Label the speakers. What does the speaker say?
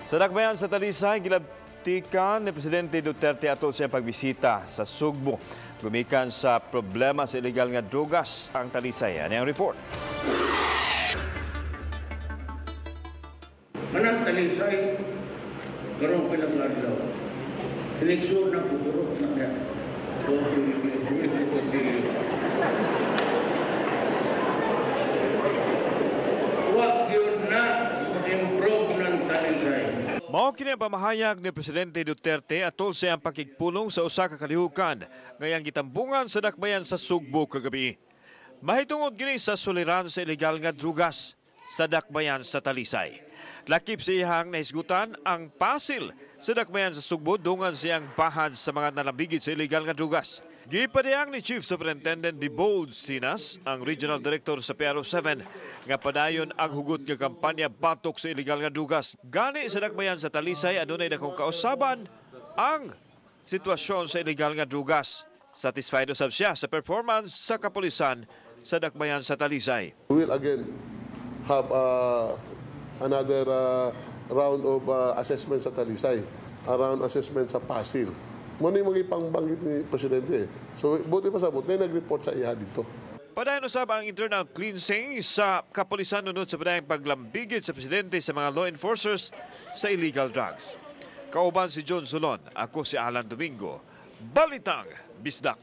Speaker 1: Sa dakbayan sa Talisay, gilabtikan ni Presidente Duterte atol sa pagbisita sa Sugbo. Gumikan sa problema sa ilegal nga drugas ang Talisay. Ani ang report.
Speaker 2: Manang Talisay, karong pila ka adlaw. Siligso na pugurot na niya. Wag yun na improve ng Talisay.
Speaker 1: Mao kini ang pamahayag ni Presidente Duterte atol sa iyang pakigpulong sa usa ka kalihukan ngayang gitambungan sa dakbayan sa Sugbo kagabi. Mahitungod kini sa suliran sa ilegal nga drugas sa dakbayan sa Talisay. Lakip sa iyang nahisgutan ang pasil sa dakbayan sa Sugbo dungan siyang bahad sa mga nalambigit sa ilegal nga drugas. Gipadayang ni Chief Superintendent Debold Sinas, ang Regional Director sa PRO 7, nga padayon ang hugot nga kampanya batok sa ilegal nga drugas. Gani sa dakbayan sa Talisay, adunay dakong kausaban ang sitwasyon sa ilegal nga drugas. Satisfied usab siya sa performance sa kapulisan sa dakbayan sa Talisay.
Speaker 3: We will again have another round of assessment sa Talisay, a round assessment sa Pasil. Muna yung mga ipangbanggit ni Presidente. So, buti pa sa buti, nag-report sa iya dito.
Speaker 1: Padayon usab ang internal cleansing sa kapulisan nunod sa padayong paglambigit sa Presidente sa mga law enforcers sa illegal drugs. Kauban si John Solon, ako si Alan Domingo. Balitang Bisdak.